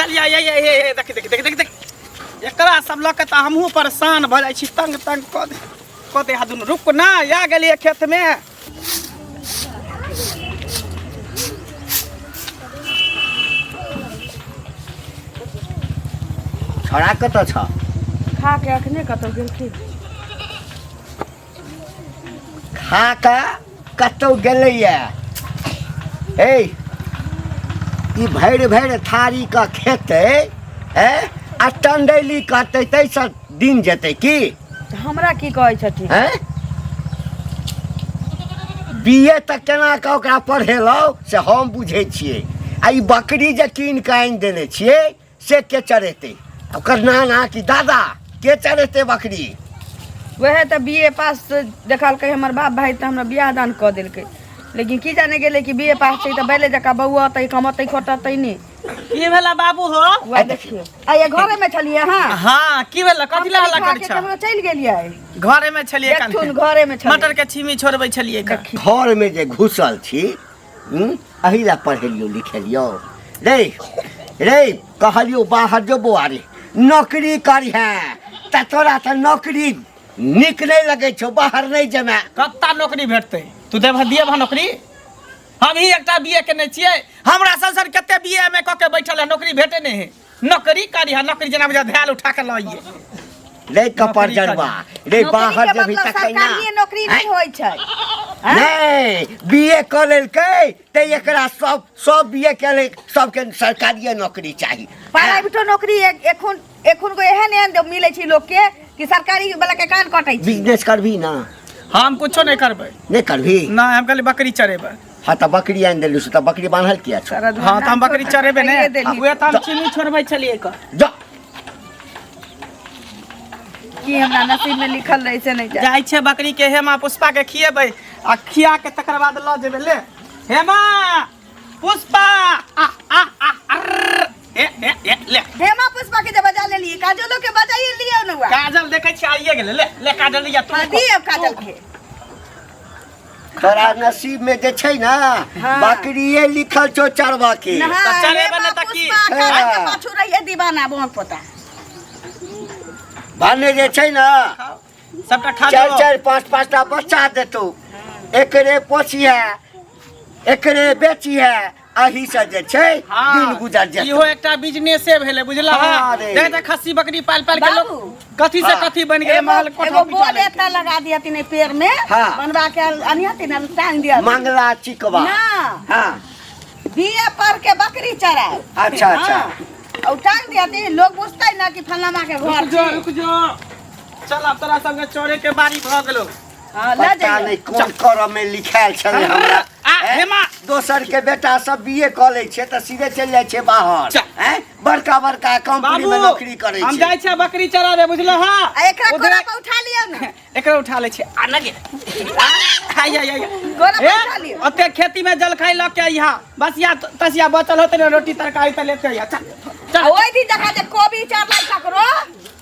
चल या या या ये देख देख देख देख देख एकरा सब लऽ के तऽ हमहूँ परेशान भऽ जाइ छी तंग तंग कऽ दे कऽ दे हा दुनू रुक ना या गेलियै खेतमे छौड़ा कतऽ छ खा के अखने कतौ गेलखिन खा कऽ कतौ गेलैया हे ई भरि भरि थारी कऽ खेतै ए आ टंडैली कहतै ताहिसँ दिन जेतै की तऽ हमरा की कहै छथिन हैं बी ए तक केना कऽ ओकरा पढ़ेलहुँ से हम बुझै छियै आ ई बकरी जे कीन कऽ आनि देने छियै से के चरेतै ओकर नाना कि दादा के चरेतै बकरी वएह तऽ बी ए पास देखलकै हमर बाप भाई तऽ हमरा बियाह दान कऽ देलकै लेकिन की जाने गेलै कि बी ए पास छै तऽ बैले जकाँ बौअतै कमतै खोटतै नहि की भेला बाबू हो वएह देखियौ आ ये घरे में छलियै अहाँ हाँ की भेला कथी ला हल्ला करै छ केकरो चलि गेलियै घरे में छलियै देखथुन घरे में छलियै मटर के छीमी छोड़बै छलियै का घरमे जे घुसल छी एहि लए पढ़ेलियौ लिखेलियौ रे रे कहलियौ बाहर जो बौआ रे नौकरी करिहे तऽ तोरा तऽ नौकरी नीक नहि लगै छौ बाहर नहि जेमे कत्ता नौकरी भेटतै तू देबह दिएबह नौकरी हम ही एकटा बी ए केने छियै हमरा सन सन कते बी एम ए कऽ के बैठल है नौकरी भेटे नहि है नौकरी करी है नौकरी जेना बुझा धैल उठा के लइए रे कपर नौकरी जरुआ रे नौकरी बाहर के जेबही मतलब तखन ना सरकारिये नौकरी नहि होइ छै नहि बी ए कऽ लेलकै तऽ एकरा सब सब बी ए केलै सबके सरकारिये नौकरी चाही प्राइवेटो नौकरी एखन एखन को एहन एहन मिलै छै लोकके कि सरकारी वाला के कान कटै छै बिजनेस करबही ना हम कुछो नहि करबै नहि करबही नहि हम खाली बकरी चरेबै हाँ तऽ बकरी आनि देलू से तऽ बकरी बान्हल किया छौ हाँ तऽ हम बकरी चरेबै ने उहे तऽ हम चीनी छोड़बै छलियै कऽ जा की हमरा नसीब में लिखल रहे से नहीं जाए जाइ छै बकरी के हेमा पुष्पा के खिएबै आ खिया के तकर बाद लऽ जेबै ले हेमा पुष्पा आ आ आ अर्र ए ए ए ले हेमा पुष्पा के जे बजा लेलिए काजलो के बजाइए लियो ने हुआ काजल देखै छी आइए गेलै ले ले काजल लिया तू हाँ दियो काजल के तोरा नसीब में जे छै ना हाँ। बकरिए लिखल छौ चरवा के नहा तऽ चलेबै हेमा नहि तऽ की? पुष्पा काजल के हाँ। पाछू रहिए दीवाना बोन पोता भने जे छै ना सबटा खा चारि जाओ चारि पाँच पाँच टा बच्चा देतौ एकरे पोसिहे एकरे बेचिहे अही से जे छै दिन गुजर जेतौ इहो एकटा बिजनेसे भेलै बुझला हाँ रे। देख देख खस्सी बकरी पाल पाल के लोग बाबू। कथी से हाँ। कथी बन गेलै एगो महल कोठा एगो पिटा बोर्ड लेलकै। एतना लगा दिया तीन पेड़ में हाँ। बनवा के अनिया तीन टांग दिया मंगला चिकवा ना हाँ बीए पर के बकरी चराए अच्छा, अच्छा। हाँ। और टांग दिया ती लोग बुझते ना कि फलाना के घर रुक जो छै। रुक जो चल अब तोरा संगे चोरे के बारी भऽ गेलो हाँ, लऽ पता जइयो नहि कोन करम में लिखायल छलै हमरा आ, हैं? हेमा। दोसर के बेटा सब बीए कऽ लै छै तऽ सीधे चलि जाइ छै बाहर चल। हैं? बड़का बड़का कंपनी में बाबू नौकरी करै हम छै जाइ छियै बकरी चराबे बुझलो हां आ एकरा कोरा पर उठा लियौ ने एकरा उठा लै छियै आ न गे आइ आइ आइ कोरा पर उठा लियौ ओते खेती में जलखाइ लऽ के अइहा बस या तसिया बचल होते ने रोटी तरकारी तऽ लेते अइहा चल आ चल ओहि दिन देखा जे कोबी चढ़लै ककरो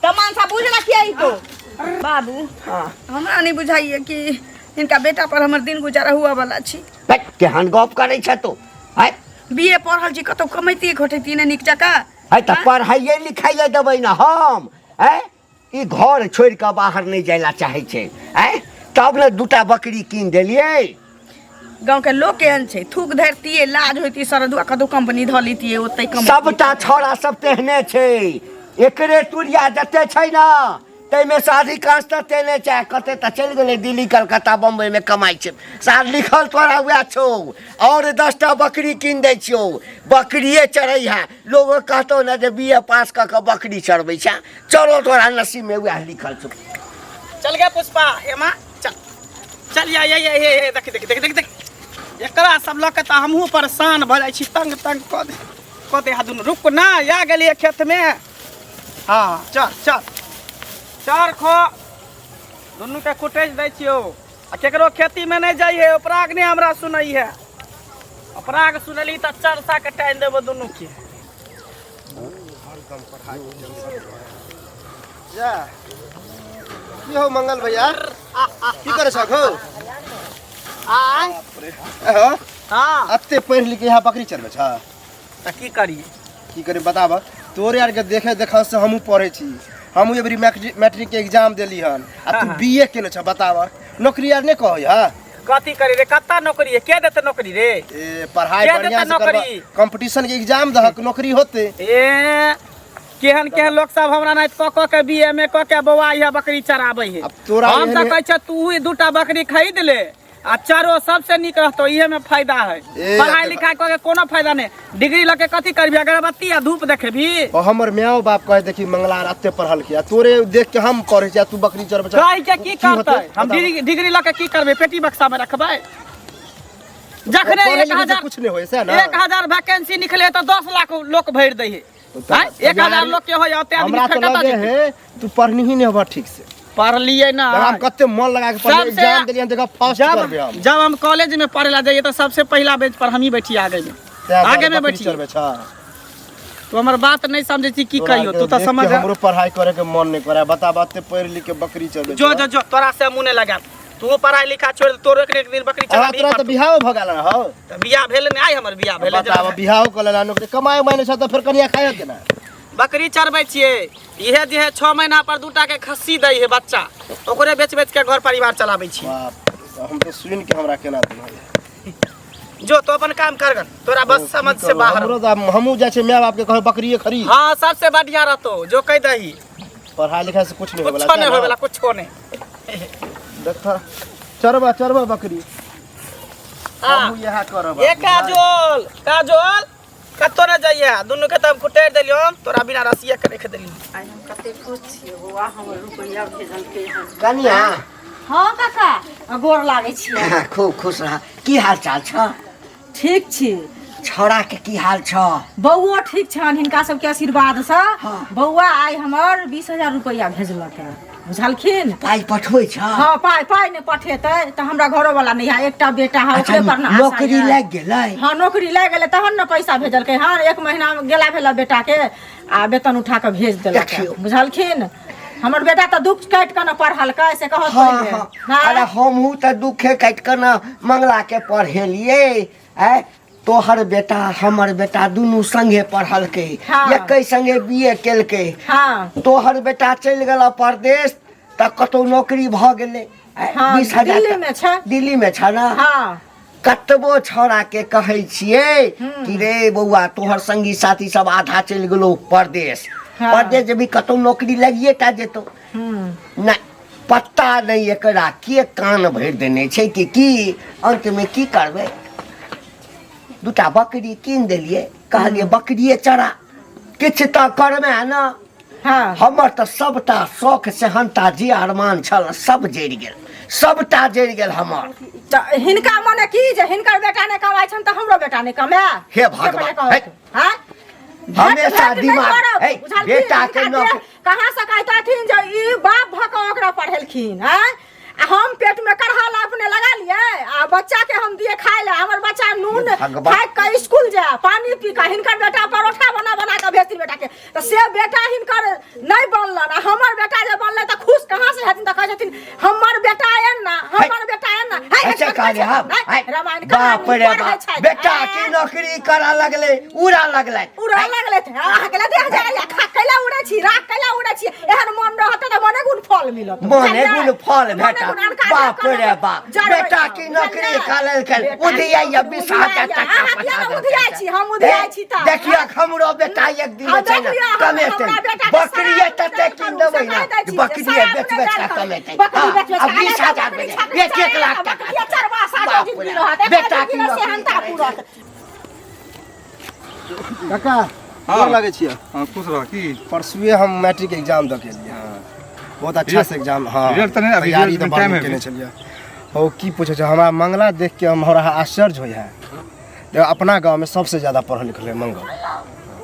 तऽ मनसा बुझला किया ई तो बाबू हमरा नहि बुझाइए कि हिनका बेटा पर हमर दिन गुजारा हुआ वाला छी बैठ, केहन गप करै छै तू है बी ए पढ़ल छी कतौ कमैती घटैती नहि नीक जकाँ है तऽ पढ़ाइए लिखाइए देबै ने हम है ई घर छोड़ि कऽ बाहर नहि जाय ला चाहै छै है तब ने दूटा बकरी कीन देलियै गाँव के लोग केहन छै थूक धरतिए लाज होइती सरदुआ कतौ कंपनी धऽ लेतिए ओतै कम सबटा छौड़ा सब तेहने छै एकरे तुरिया जते छै ने ताहिमे से अधिकांश तऽ तेहने छै आ कते तऽ चलि गेलै दिल्ली कलकत्ता बम्बईमे कमाइ छै सार लिखल तोरा वएह छौ आओर 10टा बकरी कीन दै छियौ बकरिए चढ़ै लोग कहतौ ने जे बी ए पास कऽ कऽ बकरी चढ़बै छै चलो तोरा नसीब में वएह लिखल छौ चल गया पुष्पा हेमा चल चल या या या ये देख देख देख देख देख एकरा सब लऽ के तऽ हमहूँ परेशान भऽ जाइ छी तंग तंग कऽ दे कऽ दे हा दुनू रुक ना या गेलियै खेतमे हाँ चल चल चर खो दुनूके कुटैज दै छियौ आ केकरो खेतीमे नहि जाइ है उपराग नहि हमरा सुनै है अपराग सुनली तऽ चरसा के टानि देबो दुनूके जा की हो मंगल भैया की करे छक हो आय ए हो हाँ अते पढ़ लिख के यहाँ बकरी चरबै छ तऽ की करी की करी बताब तोरे आरके देखे देखा से हमहूँ पढ़ै छी हमहूँ अबरी मैट्रिक के एग्जाम देली हन आ तू बी ए केने छ बताब नौकरी आर नहि कहै है कथी करी रे कत्ता नौकरी है के देते नौकरी रे ए पढ़ाई के बढ़िया देतै से नौकरी? करबा कंपटीशन के एग्जाम दहक नौकरी होते ए केहन केहन लोग सब हमरा नाइत कऽ कऽ के बी एम ए कऽ के बौआ है बकरी चराबै है अब तोरा हम तऽ एहने- कहै छ तू ही दूटा बकरी खरीद ले आ चरो सबसे नीक रहतो इहे में फायदा है ए, पढ़ाई अब- लिखाई कऽ के कोनो फायदा नहीं डिग्री लऽ के कथी करबी अगरबत्ती आ धूप देखेबी और हमर माओ बाप कहे देखी मंगला एते पढ़ल के आ तोरे देख के हम पढ़े छी आ तू बकरी चरबै छ कहि के की होतै? करतै हम बताबऽ। डिग्री डिग्री लऽ के की करबै पेटी बक्सा में रखबै जखने पढ़े एक लिखे से हजार कुछ नहीं होय से ना 1000 वैकेंसी निकले तऽ 10 लाख लोक भरि दै है तऽ आँय? 1000 लोक के होय ओते आदमी हमरा फेर तऽ कतऽ लगे जेतै? है तू पढ़नी ही नहीं होबा ठीक से पढ़लियै ना हम कते मन लगा के पढ़लियै एग्जाम देलियै देखा फर्स्ट जब करबे हम जब हम कॉलेज में पढ़े ला जाइए तो सबसे पहला बेंच पर हम ही बैठी आगे में तें आगे में बकरी बैठी चरबै छ तू हमर बात नहीं समझे छी की तोरा कहियो के तू तो देख के समझ हमरो पढ़ाई करे के मन नहीं करे बता बाते पढ़ लिख के बकरी चरबै जो जो जो तोरा से मुँह नहीं लगा तू पढ़ाई लिखा छोड़ दे, तोरो एक ने एक दिन बकरी तोरा चराबी तोरा तऽ बियाहो भऽ गेल हौ तऽ बियाह भेल नहि आइ हमर बियाह भेल बताब बियाहो कऽ लेला नौकरी कमाए माने छ तऽ फेर कनिया खाए केना बकरी चरबै छियै इहे जे है 6 महीना पर दूटा के खस्सी दै है बच्चा ओकरे बेच बेच के घर परिवार चलाबै छियै बाप रे, हम तऽ सुनि के हमरा केना दिन होइए जो तो अपन काम कर गन तोरा बस समझ से बाहर हमरो तऽ हमहूँ जाइ छियै माय बाप के कहबै बकरिए खरीद हाँ सबसे बढ़िया रहतो जो कह दही पढ़ाई लिखाई से कुछ नहीं होय कुछो नहीं होय वाला कुछो नहीं देख चरबा चरबा बकरी हाँ हमहूँ इएह करब ए काजोल काजोल कतो न जाइए दुनू के तऽ हम कुटेर देलियो तोरा बिना रसिया के रख देलियो आइ हम कते खुश छियै बौआ हमर रुपैआ भेजलकै हन कनिया हँ काका गोर लागै छियै खूब खुश रह की हाल चाल छ ठीक छी छौड़ा के की हाल छ बौओ ठीक छनि हिनका सबके आशीर्वादसँ हँ। बौआ आइ हमर 20,000 रुपैआ भेजलक हँ बुझलखिन पाइ पठबै छ हँ पाइ पाइ नहि पठेतै तऽ हमरा घरोवला नहि है एकटा बेटा है अच्छा ओकरे पर ने आशा नौकरी यऽ। लागि गेलै हँ नौकरी लागि गेलै तहन ने पैसा भेजलकै हँ एक महीना गेला भेला बेटाके आ वेतन उठा कऽ भेज देलक देखियौ। बुझलखिन हमर बेटा तऽ दुख काटि कऽ ने पढ़लकै से कहत हँ पहिले हँ हँ? अरे हमहूँ तऽ दुखे काटि कऽ ने मंगला के पढ़ेलियै आँय तोहर बेटा हमर बेटा दुनू संगे पढ़लकै हँ। एकै संगे बी ए केलकै हँ तोहर बेटा चलि गेल परदेश तऽ कतहु नौकरी भऽ गेलै आँय, हँ, 20,000 दिल्लीमे छै। दिल्लीमे छै ने हँ कतबो छौड़ाके कहै छियै कि रे बौआ तोहर संगी साथी सब आधा चलि गेलो परदेश हँ। परदेश जेबही कतहु नौकरी लगिए टा जेतौ नहि पत्ता नहि एकरा के कान भरि देने छै कि की अन्तमे की करबै दूटा बकरी कीन देलियै कहलियै बकरिए चरा किछु तऽ करबै ने हँ हमर तऽ सबटा शौख सेहनता जे अरमान छल सब जरि गेल सबटा जरि गेल हमर तऽ हिनका मने की जे हिनकर बेटा नहि कमाइ छनि तऽ हमरो बेटा नहि कमाए हे भगवान, से पहिले कहू। हे। हँ? हमेशा भेट नहि दिमाग करब, हे, बुझलखिन? बेटा के हिनका नौकरी कहाँ से कहतथिन जे ई बाप भऽ कऽ ओकरा पढ़ेलखिन आँय आ हम पेट में करहा ला अपने लगा लिए आ बच्चा के हम दिए खाए ला हमर बच्चा नून हे भगवान। खाए के स्कूल जाए पानी पी के हिनकर बेटा परोठा बना बना के भेजथिन बेटा के तऽ से बेटा हिनकर नहि बनलन आ हमर बेटा जे बनलै तऽ खुश कहाँ से हेथिन तऽ कहै छथिन हमर बेटा एन ना हमर बेटा एन ना है, ऐसे है, कहलियै हम है, है, रामायण बाप कहानी रे पढ़ै बाप छथि। बेटा की नौकरी करऽ लगलै उड़ा लगलै उड़ऽ लगलै तऽ अहाँके लए देह जाइए खा कैला उड़ै छी राख कैला उड़ै छी एहन मन रहत तऽ मने गुण फल मिलत मने गुण फल मने भेटत गुण अनका बाप करब, रे बाप जरबै बेटा तऽ, की नौकरी बुझलियै? खा लेलकै बेटा उधियाइया 20,000 उधियाइया, टका अहाँ पठा किया ने देलकै। उधियाइ छी हम उधियाइ छी तऽ देखियौ हमरो बेटा एक दिन हाँ, छै ने देख लिअ, कमेतै हमरा बेटा के बकरिए शराब तते नहि कीन करू, देबै से ने कहि दै छी, बकरिए शराब बेच नहि बेच कऽ दान करू। कमेतै बकरी हाँ, बेच बेच आ कऽ 20,000 बकरी भेलै छाकरी 1-1 लाख चराएब, टका बकरिए चरबा सातो बाप जिंदगी रे रहत, एक बेटा की जिंदगी रहत, नौकरी सेहनता करै छै। पूरत। काका गोर लगै छियै हाँ खुश रह की परसुए हम मैट्रिक एग्जाम दऽ के एलियै बहुत अच्छा से एग्जाम हाँ रिजल्ट तऽ नहि अभी तैयारी रिजल्ट तऽ में टाइम बड़ है केने छलियै हो की पूछै छै हमरा मंगला देख के हमरा आश्चर्य होइ है देखो अपना गाँव में सबसे ज्यादा पढ़ल लिखल है मंगल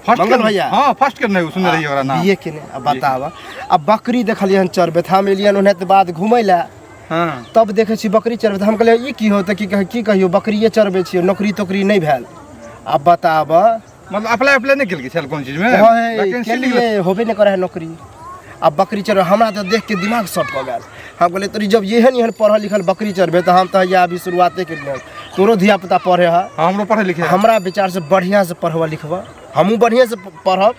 फर्स्ट मंगल भैया। हाँ फर्स्ट के नहीं सुनने रही ओकरा नाम बीए केने आ बताब आ बकरी देखलियै हन चरबैत हम एलियन ओनाहिते बाद घुमै लए हाँ तब देखै छी बकरी चरबैत हम कहलियै ई की हो तऽ की कहियौ बकरिए चरबै छियै नौकरी तोकरी नहि भेल आब बताब मतलब अप्लाई अप्लाई नहीं केलकै छल कोन चीज में हँ, वैकेंसी केलिए होबे नहि करै है नौकरी आ बकरी चरबै हमरा तऽ देख के दिमाग सेट भऽ गेल हम कहलियै तोरी जब एहन एहन पढ़ल लिखल बकरी चरबै तऽ हम तऽ हैया अभी शुरुआते केलियै हन। तोरो धिया पुता पढ़े है। हाँ, हमरो पढ़े लिखे है। हमरा विचार से बढ़िया से पढ़बा लिखबा, हमहूँ बढ़िया से पढ़ब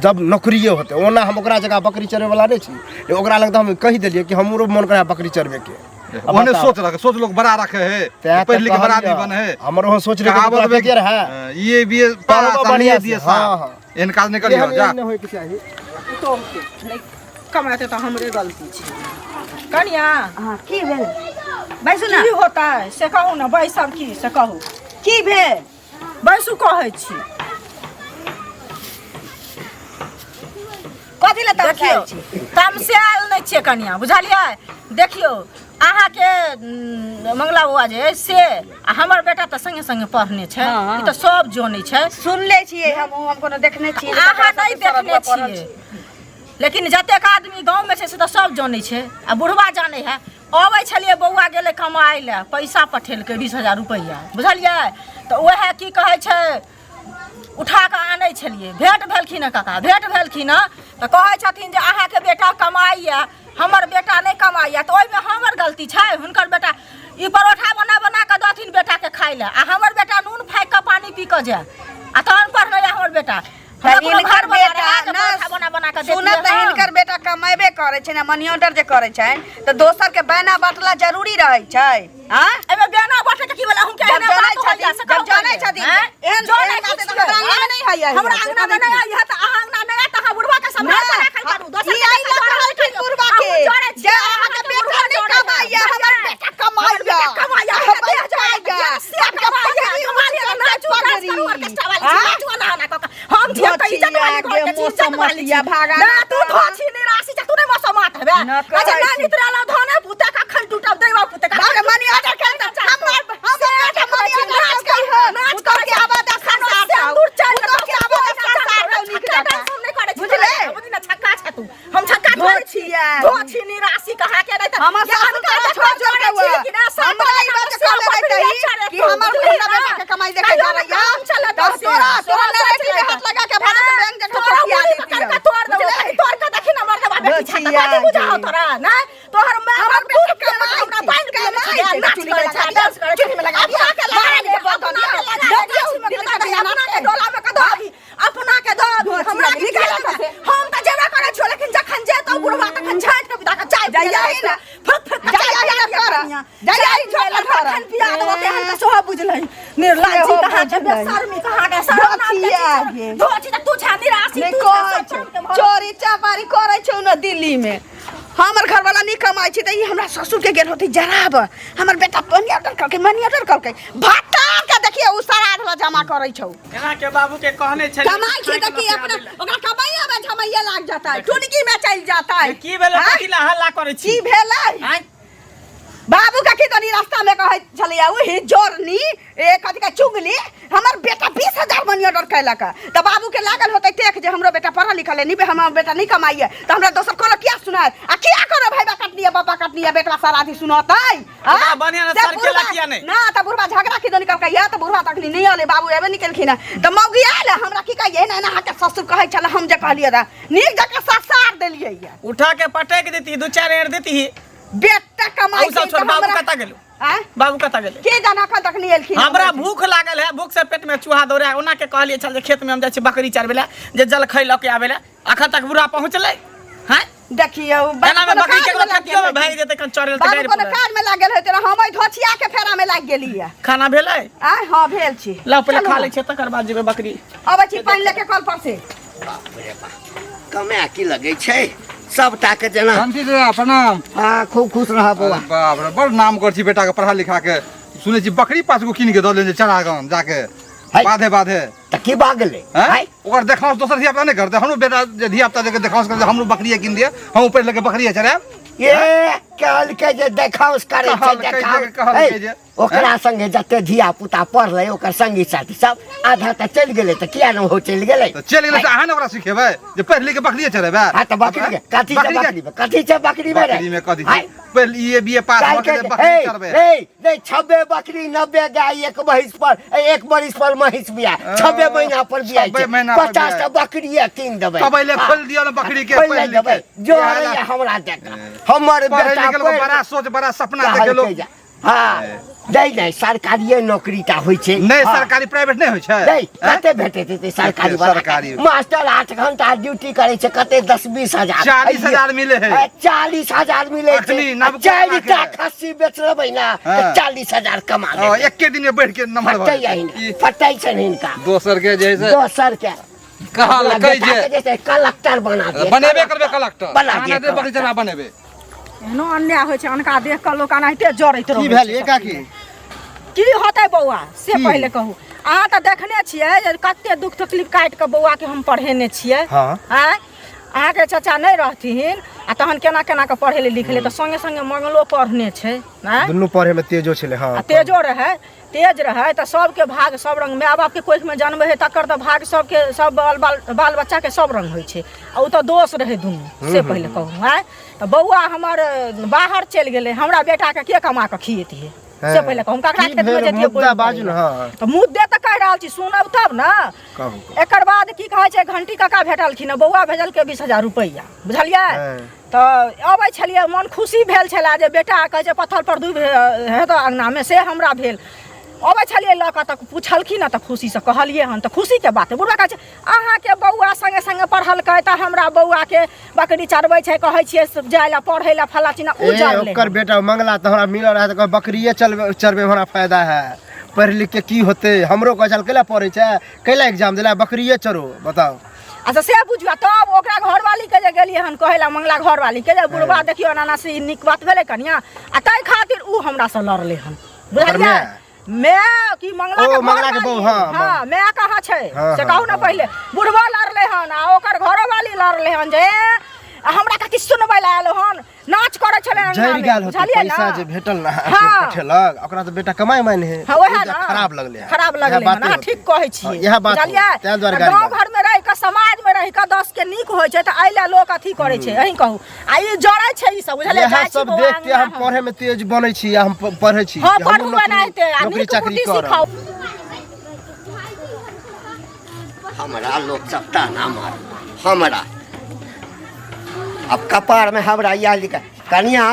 जब नौकरिए होते। ओना हम ओकरा जगह बकरी चरबै वाला नहीं छी, लेकिन ओकरा लग तऽ हम कहि देलियै कि हमरो मन करे बकरी चरबै के। अब ओहने बताउ। सोच रखे, सोच लोग बड़ा रखे है, तें पढ़ लिख के बड़ा तऽ आदमी बने है। हमरो ओहन सोच रहे कहावत में के रहे। हाँ, ये बी ए पढ़बो पास बढ़िया ये से, दिए हाँ, साहब। हाँ। एहन काज नहि करियौ, एहन जा। एहन नहि होइके चाही। पुतोहके नहि कमाते तऽ हमरे गलती छै। कनिया हाँ, की भेल? बैसू ने। की होता है से कहू ने, बैसब की से कहू। की भेल? बैसू कहै छी। कथी लए देखियौ, तमसायल छी? तमसायल नहि छियै कनिया, बुझलियै? देखियौ अहाँके मंगला बौआ जे अइ से आ हमर बेटा तऽ संगे संगे पढ़ने छै, हाँ। ई तऽ सब जनै छै। सुनले छियै हम, हम कोनो देखने छियै? अहाँ नहि देखने छियै, लेकिन जतेक आदमी गाँवमे छै से तऽ सब जनै छै आ बुढ़वा जानै है। अबै छलियै, बौआ गेलै कमाइ लए, पैसा पठेलकै 20,000 रुपैआ, बुझलियै? तऽ उएह की कहै छै उठा कऽ आनै छलियै, भेँट भेलखिन हँ काका, भेँट भेलखिन हँ तऽ कहै छथिन जे अहाँके बेटा कमाइए, हमर बेटा नहि कमाइए। तऽ ओहिमे हमर गलती छै? हुनकर बेटा ई परोठा बना बना कऽ दथिन बेटाके खाइ लए आ हमर बेटा नून फाँकि कऽ पानि पी कऽ जाय आ तहन पढ़लैए हमर बेटा। तऽ हमरा कोनो हिनकर घर बना बेटा रहै जे ना परोठा बना बना कऽ सुनत देतियै तऽ हम। हिनकर बेटा कमेबे करै छै ने, मनी ऑर्डर जे करै छै तऽ दोसर के बैना बाँटला जरूरी रहै छै? आँ? एहिमे बेना बाँटै के की भेलै? हुनके जब एहने जनै बात होइया छथिन, से जब कहू जनै पहिले। छथिन, आँय? एहन जनै एहन बात की तऽ हमरा छियै? अंगना मे नहि होइया। हमरा अंगना मे नहि आइया तऽ अहाँ अंगना नहि आयत तऽ अहाँ बुढ़वा के सम्हार नहि, के राखल करू। दोसर ई के एहि लऽ सम्हार कहलखिन करू। बुढ़वा के, अहूँ जरै जे छियै, अहाँके अहाँके बेटा बुढ़वा नहि जरै है। कमाइया, हमर बेटा हमर कमाइया। बेटा कमाइया, हमर हमर देह जरै है, कमाइया। से कमाइया, कमाइया, नाचू, नाच करू, ऑर्केस्ट्रा वाली छी, आँय? नाचू, एना एना कऽ कऽ। हम छियै तऽ इज्जत वाली घर के छी, इज्जत वाली छी। धोछिया भागा ना, तू धोछी निराशी छै, तू नहि मसोमात हेबे। न कहै अच्छा, ना छी। नितरालो धने पुते कखन टूटब दैवा पुते कखन बाप रे, मनी ऑर्डर केलकै तऽ हमर बेटा मनी ऑर्डर केलकै हन। नाच उतर के आबऽ दे संसार सँ। सिन्दूर चलि उतर के आबऽ दे संसार सँ नीक छक्का जकाँ। डांस हम नहि करै छी। बुझलै? बुझली ना, छक्का छै तू। हम छक्का थोड़े छी। धोछिया। धोछी निराशी कहाँ के नहि तऽ हमर ये सासु अनका तोरा देखो छोड़ जरै देलकै छी हुआ। कि ना, सात हमरा ई बात बजे कहले बकरी रहितै चरे कि तू, हमर बुझली हमरा ना? बेटा के कमाई देखै कहियो जा ना रहिया। काम चलत तऽ से। तोरा तोरा तोरा नरेटी में हाथ लगा के भाड़ा के बैंक जकाँ तोरा ठोकिया मुड़ी देतियौ। पकड़ के तोड़ देबो। बुझलै? खाली तोड़ के देखी ना मर्दबा बेटी छा तऽ धोछिया कथी बुझाओ गे। तोरा? नहि तोहर माय हमर बाप बेटा दूध पियेलक, कमाइ हमरा छै, पानि पियेलक, कमाइ छै, नाच चुल्ही में करै छै, लगा डांस करै छै। चुल्ही में लगा दिया, अपना के लगा मारा दे, के बर्तन अपना के दिया, लगा दे, देखियौ, गाछी में दिल कऽ के दही, अपना के नाचतै। डोला में कऽ दही, अपना के दही, हमरा की निकाल निकाल दे। हम तऽ जेबे करै छियौ, लेकिन जखन जेतौ बुढ़वा तखन झाँटि के विदा कऽ चाय पियै जाइया लए ना। फुक फुक कऽ चाय जाइया पिया ना दिअ कर। कनिया। जाइया चाय ही पियै लए कर। तखन पिया देबौ तेहन के सेहो बुझलही। निर्लज्जी सेहो कहाँ के, बुझलही। बेशर्मी कहाँ के, शरम नाम के धोछिया चीज। गे। धोछी तऽ तू छा निराशी, नहि तू छा कहै सब छै काम के भरल। चोरी चपारी करै छौ ने दिल्ली में। हमर घरवाला नहि कमाइ छै तऽ ई हमरा ससुर के गेल होतै जराब। हमर बेटा मनी ऑर्डर करकै, मनी ऑर्डर करकै, भट्टा के देखिए उ सारा आधला जमा करै छौ। एना के बाबू के कहने छलियै कमाइ छै तऽ की अपना ओकरा कमाइया में झमैया लाग जाता है, टुनकी में चलि जाता है। की भेलै? आँय? कथी ला हल्ला करै छी? की भेलै? आँय? बाबू के की तनी रास्ता में कहै छलैया ओही जोरनी ए कथी के चुगली, हमर बेटा 20,000 मनी ऑर्डर कैलक तऽ बाबू के लागल होतै टेक जे हमरो बेटा पढ़ल लिखल है, नहीं हमर बेटा नहीं कमाइए तऽ हमरा दोसर कोनो किया सुनायत आ किया कोनो भाईबा कटनी है, बाबा कटनी है, बेटवा सारा आदि सुनतै? आँ? ओकरा बढ़िआँ ने से सर केला बुढ़बा- किया नहि? ना तऽ बुढ़बा झगड़ा की दनी कहलकै या तऽ बुढ़बा तखनी नहि अलै, बाबू एबे नहि केलखिन हँ तऽ मौगी आयल हमरा की कहियै एना एना अहाँके ससुर कहै छलै। हम जे कहलियै रहए नीक जकाँ ससार देलियै ये। उठा के पटक देती, दू चारि एर देती। बेटा कमाइ आ उ सब छै छोड़, तऽ बाबू हमरा कतऽ गेलौ? आँय? बाबू कतऽ गेलै? के जाना एखन तक नहि एलखिन। हमरा भूख लागल है, भूख से पेट में चूहा दौड़े है। ओना के कहलिए छल जे खेत में हम जाइ छी बकरी चरबै लए, जे जलखै लऽ के आबै लए, अखन तक बुढ़ा पहुँचलै हैं? देखियौ एना में कोनो बकरी काज केकरो में लागि खेतियो में गेल भागि जेतै, कन चढ़ेल तऽ बाबू गाड़ि कोनो पड़ल। काज में लागि गेल होतै, हम ओहि धोछिया के फेरा में लागि गेलियै। खाना भेलै? आँय? हँ भेल छी। लाउ पहिले चलू खा ने। लै छियै तकर बाद जेबै बकरी। अबै छी पानि लेके कल पर से। बाप रे बाप, कमाए की लगै छै सबटा के जेना। शांति दादा प्रणाम। हाँ, खूब खुश रह बौआ। अरे बाप रे, बड़ नाम कर छी बेटा के पढ़ा लिखा के। सुनै छी बकरी 5 गो कीन के दऽ देने चरागन जाके है। बाधे बाधे। तऽ की भऽ गेलै? हैं? है? ओकर देखाउस दोसर धिया पुता नहि करतै? हमरो बेटा जे धिया पुता जे देखाउस करतै, हमरो बकरिए कीन दिअ, हम पढ़ि लिख के बकरिए चरायब। ये कहलकै जे देखाउस करै छै। कहलकै जे- देखाउस कहलकै है, जे- ओकरा संगे जते धिया पुता पढ़लै ओकर संगी साथी सब आधा तऽ चलि गेलै, तऽ किया ने ओहो चलि गेलै? तऽ चलि गेलै तऽ अहाँ ने ओकरा सिखेबै जे पढ़ि लिख के बकरिए चरेबै? हाँ तऽ बकरी के कथी छै? बकरी में कथी छै? बकरी में रे? बकरी में कथी छै? हाय, पहिले ई ए बी ए पास भऽ कहलकै गेलै जे, बकरी हे, चरबै। हे, नहीं 96 बकरी 90 गाय, एक महींस पर एक बरिस पर महींस बिया, 6 महीना पर बिया 6 महीना पर 50 बियाय। टा बकरी कीन देबै। तबैले हाँ, खोलि दियौ ने बकरी के, खोलि पढ़ि लिख देबै के। जो इएह हरैया ला- हमरा देख हमर पढ़ै बेटा लिखल पढ़ि बड़ा सोच बड़ा सपना कहलकै देखेलो। जे, हाँ नहीं नहीं सरकारिये नौकरी टा होइ छै नहि हाँ। सरकारी प्राइवेट नहि होइ छै नहीं कते भेटैत हेतै सरकारी वाला के? सरकारी। मास्टर 8 घंटा ड्यूटी करै छै, कते 10-20 हजार? 40,000 मिले है। 40,000 मिले छै। अखनी आ नवका 4 टा के। खस्सी बेच लेबै ना तऽ 40,000 कमा ओ, लेबै। एके दिन में बढ़ि के नंबर भऽ फटै जेतै। अहिना फटै छनि हिनका। दोसर के जे है से दोसर के कहलकै अपना बेटा जे के जे छै कलेक्टर बना दिए। बनेबे करबै कलेक्टर। बना दिए। बना दे बकरी चना बनेबे। एहनो अन्याय होइ छै, अनका देख कऽ लोक एनाहिते जरैत रहै की भेल छै ये सब। काकी? की होतै बौआ से की? पहिले कहू। अहाँ तऽ देखने छियै जे कते दुख तकलीफ काटि कऽ बौआके हम पढ़ेने छियै। आँय, अहाँके चाचा नहि रहथिन आ तहन केना केना कऽ पढ़ेले लिखले, तऽ संगे संगे मंगलो पढ़ने छै। आँय, दुनू पढ़े में तेजो छलै, हाँ। आ तेजो रहै, तेज रहै तऽ सबके भाग सब रंग। माय बापके कोखिमे जन्म हइ तकर तऽ भाग सबके सब बाल बाल बाल बच्चाके सब रंग होइ छै आ ओ तऽ दोष रहै दुनू, से पहिले कहू। आँय, तऽ बौआ हमर बाहर चलि गेलै, हमरा बेटाके के कमा कऽ खिएतियै से पहिले कहू? हम ककरा की खेतमे भेल? जैतियै? मुद्दा बोनि बाजू ने, करैलए? हाँ। तऽ मुद्दे तऽ कहि रहल छी, सुनब तब ने। कहू, कहू। एकर बाद की कहै छै, घंटी काका भेटलखिन, बौआ भेजलकै 20,000 रुपैआ, बुझलियै? तऽ अबै छलियै, मन खुशी भेल छलै जे बेटा कहै छै पत्थर पर दूबि हेतौ अङ्गनामे, से हमरा भेल। अबै छलियै लऽ कऽ तऽ पुछलखिन तऽ खुशीसँ कहलियै हन, तऽ खुशीके बात बुढ़बा कहै छै, अहाँके बौआ सङ्गे सङ्गे पढ़लकै तऽ हमरा बौआके बकरी चरबै छै, कहै छियै जाइ लए पढ़ै लए फल्ला चिन्ना, उ ए जरलै। ओकर बेटा मंगला तऽ हमरा मिलल रहै तऽ कहै, बकरिए चलबै चरबै हमरा फायदा है, पढ़ि लिख के की होतै? हमरो कहै छल, कैला पढ़ै छै, कैला एग्जाम देला, बकरिए चरो, बताउ। अच्छा से बुझियौ। तब ओकरा घरवाली के जे गेलियै हन कहै लए, मंगला घरवाली के, जे बुढ़बा देखियौ एना से, ई नीक बात भेलै कनिया? आ ताहि खातिर उ हमरा से लड़लै हन, बुझलियै? माय की मंगला ओ, के मंगला के घरवाली। बहू, हाँ, हाँ, माय कहाँ छै से कहू ने हाँ। पहिले। बुढ़बा लड़लै हन आ ओकर घरोवाली लड़लै हन जे आ हमरा कथी सुनबै लए आयल हन, नाच करै छलै अंगना जरि मे, गेल होतै। बुझलियै पैसा ने? जे भेटल ने, हाँ। पठेलक ओकरा तऽ बेटा कमाइ माइन है। हाँ, वएह ओहि ने। खराब लगलै हन। खराब इएह लगलै बाते हन, अहाँ होतै। ठीक कहै छियै। हाँ, इएह बात बुझलियै? होतै। ताहि दुआरे तऽ गारि गाँव बात। घर में रहि कऽ, समाज में रहि कऽ दस के नीक होइ छै, तऽ एहि लए लोक अथी करै छै। अहीं कहू, आ ई जरै छै ई सब, बुझलियै? इएह जाइ छी सब बौआ देख के हम अंगना। पढ़े में तेज बनै छी आ हम पढ़ै छी हाँ कि हमहूँ पढ़ू नौकरी एनाहिते आ नौकरी नीक चाकरी बुद्धि करब। सिखाउ। हमरा लोक सब ताना मार हमरा अब कपार में हमरा इएह लिखा। कनिया,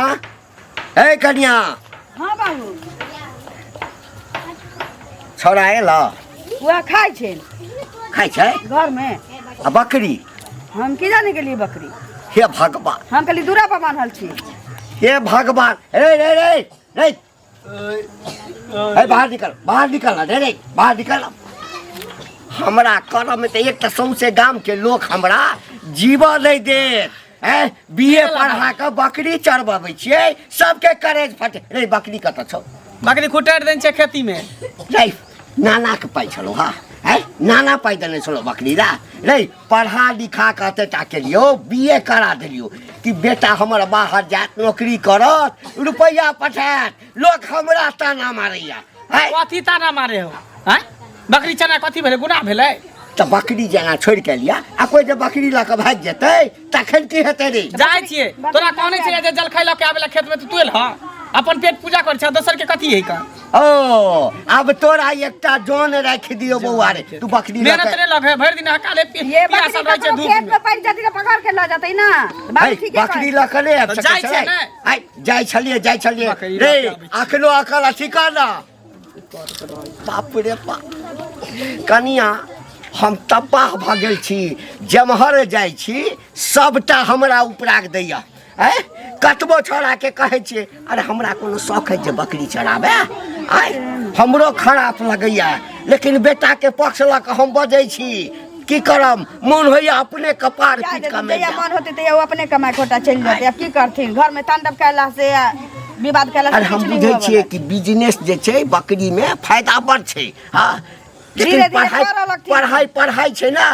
हे कनिया। हाँ बाबू। छौड़ा एल? वएह खाइ छै। खाइ छै? घरमे। आ बकरी? हम की जाने गेलियै बकरी। हे भगवान! हम कहली दूरा पर बान्हल छी। हे भगवान! रे रे रे रे हे, बाहर निकल, बाहर निकल, रे रे, बाहर निकल। हमरा करम तऽ एक तऽ सौंसे गाम के लोक हमरा जीवऽ नहि देत। हैं, बीए पढ़ा कऽ बकरी चरबबै छियै, सबके करेज फटे रे। बकरी कतऽ छौ? बकरी खुटारि देने छै खेती में। रे, नानाके पाइ छलौ? हाँ है, नाना पाइ देने छलौ बकरी ला? रे, पढ़ा लिखा कऽ एते टा केलियौ, बी ए करा देलियौ कि बेटा हमर बाहर जायत, नौकरी करत, रुपैआ पठायत। लोक हमरा ताना मारैया है। कथी ताना मारे हो? आँय, बकरी चना कथी भेलै? गुनाह भेलै? तऽ बकरी जेना छोड़ि के लिया आ कोइ जे बकरी लऽ कऽ भागि जेतै तखन की हेतै रे? जाइ छियै, तोरा कहने छियै जे जलखै लऽ के आबै ला खेतमे, तऽ तू एलह, अपन पेट पूजा करै छ, दोसर के कथी है का? ओ, आब तोरा एकटा जन राखि दियौ बौआ रे, तू बकरी लऽ मेहनत के नहि लगे, भरि दिन हकाले ये बकरी पियासल रहै छै ककरो धूप खेत में में पड़ि जेतै तऽ पकड़ के लऽ जेतै ना बाबू। है, ठीके बकरी कहै। लऽ कऽ नहि आबि तऽ सकै जाइ छियै छलै? ने? आइ जाइ छलियै, जाइ छलियै। बकरी रे, लऽ के आबै छियै। अखनो अकल अथी कर ना। बाप रे बाप, कनिया, हम तबाह भऽ गेल छी। जेम्हर जाइ छी सबटा हमरा उपराग दैया। आँय, कतबो छौड़ाके कहै छियै, अरे हमरा कोनो शौक है जे बकरी चराबै? आँय, हमरो खराप लगैया, लेकिन बेटाके पक्ष लऽ कऽ हम बजै छी। की करब, मोन होइया अपने कपार जा पीट जेतै, कऽ मरि जहिया जायब। मन होतै तहिया ओ अपने कमाइ खोटा चलि जेतै। आब की करथिन, घरमे तांडव कयला से आ विवाद कयला से अरे, हम किछु नहि बुझै हुअ छियै बला। कि बिजनेस जे छै बकरीमे फायदा बड़ छै, हँ, लेकिन धीरे धीरे पढ़ाइ करऽ लगथिन। पढ़ाइ पढ़ाइ छै ने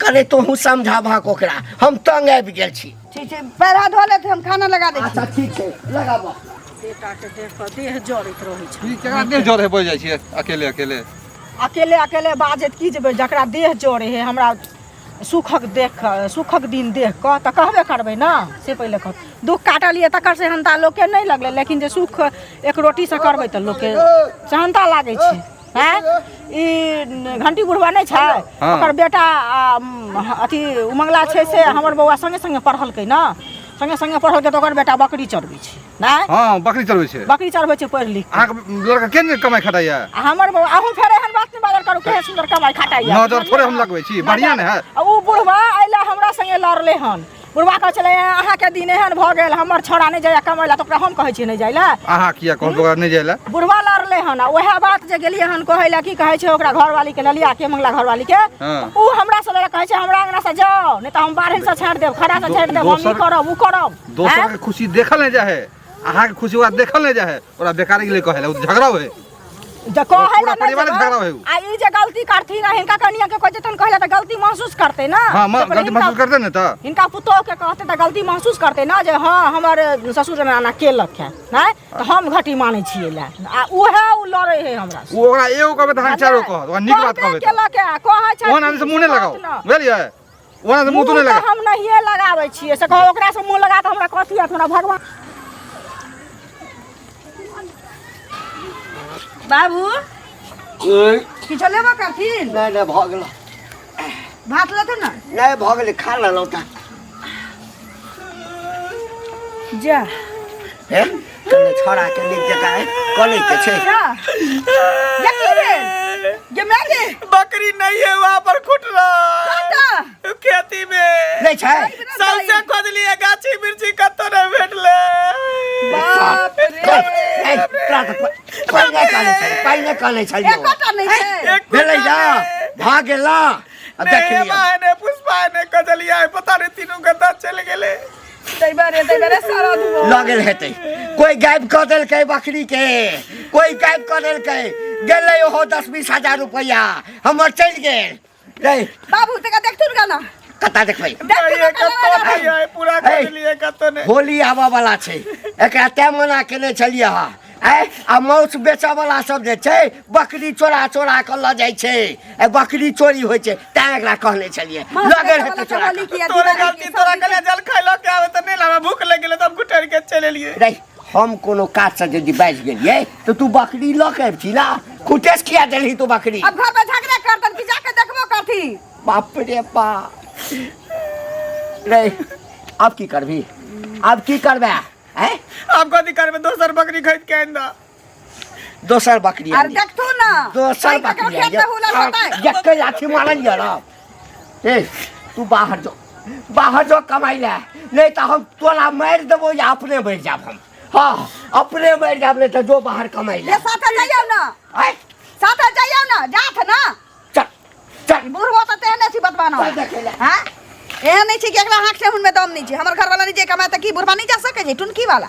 करे। तोहूँ समझाबहक ओकरा, हम तंग आबि गेल छी। ठीक छै, पैर हाथ धो लेते, हम खाना लगा दै छी। अच्छा, ठीक छै, लगाबह। बेटाके देख कऽ देह जरैत रहै छै। ई केकरा देह जरे बजि जाइ छियै अकेले अकेले? अकेले अकेले बाजैत की जेबै? जकरा देह जरे है, हमरा सुखक देख कऽ, सुखक दिन देख कऽ तऽ कहबे करबै ने। से पहिले कह, दुख काटलियै तकर सेहनता लोकके नहि लगलै, लेकिन जे सुख एक रोटीसँ करबै तऽ लोकके सेहनता लागै छै। आँय, ई घंटी बुढ़वा नहि छै? हाँ। ओकर बेटा आ, अथी उमंगला छै, से हमर बौआ सङ्गे सङ्गे पढ़लकै ने, सङ्गे सङ्गे पढ़लकै, तऽ ओकर बेटा बकरी चरबै छै। नहि हँ बकरी चरबै छै बकरी चरबै छै पढ़ि लिख कऽ। अहाँके लड़का के ने कमाइ खटाइया आ हमर बौआ अहूँ फेर एहन बात नहि बाजल करू केहन सुन्दर कमाइ खटाइया नजर थोड़े हम लगबै छी बढ़िआँ ने है आ उ बुढ़वा अइला हमरा संगे लड़ले हन बुढ़वा कहै छलै अहाँके दिन एहन भऽ गेल हमर छौड़ा नहि जाइया कमाइ लए तऽ ओकरा हम कहै छियै नहि जाइ लए अहाँ किया कहब ओकरा नहि जाइ लए बुढ़वा लड़ले हन आ उएह बात जे गेलियै हन कहै लए की कहै छै ओकरा घरवाली के ललिया के मंगला घरवाली के हाँ। उ हमरा से लड़े कहै छै हमरा अंगना से जाओ नहि तऽ हम बाढ़नि से छाँटि देब खड़ा से छाँटि देब हम ई करब उ करब दोसर के खुशी देखल नहि जाइ है अहाँके खुशी ओकरा देखल नहि जाइ है ओकरा बेकारी के लिए कहै लए ओ झगड़ा होइ जे कहै पूरा लए नहि परिवारे जेबै, झगड़ा होइ उ। आ ई जे गलती करथिन आ हिनका कनिया के कहै जेतन कहै लए तऽ गलती महसूस करतै ना हाँ तऽ गलती हिनका- महसूस करतै ने तऽ हिनका पुतोह के कहते तऽ गलती महसूस करतै ना जे हाँ हमर ससुर एना केलक है नहि तऽ हम घटी मानै छियै लए आ उएह उ लड़ै है हमरा से। ओ ओकरा एगो कहबै तऽ अहाँके चारो कहत ओकरा नीक बात कहबे कहबै तऽ केलक है कहै छै ओहन आदमी से मुँह नहि लगाउ बात ना। बुझलियै ओहन आदमी मुँह तू नहि मुँह तऽ लगा हम नहिए लगाबै छियै से कहू ओकरा से मुँह लगा कऽ हमरा कथी हत हमरा भगवान बाबू किछो लेबो करथिन नहि नहि भऽ गेल भात लेथिन ने नहि भऽ गेलै खा लेलहुँ तऽ जा हे कने छौड़ा के नीक जकाँ कनै के छै जा ये की भेल गे माय गे बकरी नहीं है वहाँ पर खुटरा कतऽ खेती में नहि छै सबसे खोजलिए गाछी मिर्ची कतौ नहीं भेटले बाप रे ए, तोरा तऽ पहिने कहने छलियै पहिने कहने छलियै एकोटा नहि छै एक भेलै जा भऽ गेल आ देख ने लिअ ने पुष्पा ने कजलिया है पता नहीं तीनों गद्दा चल गेले दैबरे दैबरे सारा धुआ लऽ गेल हेतै कोइ गायब कऽ देलकै बकरीके कोइ गायब कऽ देलकै गेलै ओहो 10-20 हजार रुपैआ हमर चलि गेल रे बाबू तका देखथुन गाना कतऽ देखबै देखथुन ये कत्तो गाना नहीं है पूरा ए। कजलिए कत्तो नहीं होली आबऽ वाला छै एकरा तैं मना केने छलियै हँ आँय आ मासु बेचऽ वाला सब जे छै बकरी चोरा चोरा कऽ लऽ जाइ छै ए बकरी चोरी होइ छै तैं एकरा कहने छलियै लऽ गेल हेतै चोरा कऽ। तोरे गलती तोरा कले जल खैलो के आवे त नहीं लावा भूख लग गेले तब घुटर के चले लिए रे हम कोनो काजसँ यदि बाजि गेलियै तऽ तू बकरी लऽ के अबिती ना खुटेस किया देलही तू बकरी अब घर में झगड़ा करतन कि जाके देखबो करथी बाप रे बाप रे आब की करबी आब की करबे आँय आब कथी करबे दोसर बकरी खरीद के आनि दऽ दोसर बकरी अरे आनि। देखथु ना दोसर कोई ककरो बकरी खेत में हुलल होतै जक्के लाठी मारल ये ना ए तू बाहर जो बाहर जो कमाई ले नहीं तो हम तोरा मारि देबो या अपने मरि जाब हम हाँ अपने मरि जाब नहीं तो जो बाहर कमाई ले ये साथे जाइयो ना आय साथे जाइयो ना जात ना चल चल बुढ़बो तऽ तेहने छी बतबाना चल देखै लए। हाँ एहन नहि छै कि एकरा हाथ ठेहुन में दम नहि छै हमर घरवाला नहि जे कमाए तऽ की बुढ़बा नहि जा सकै छै टुनकी वाला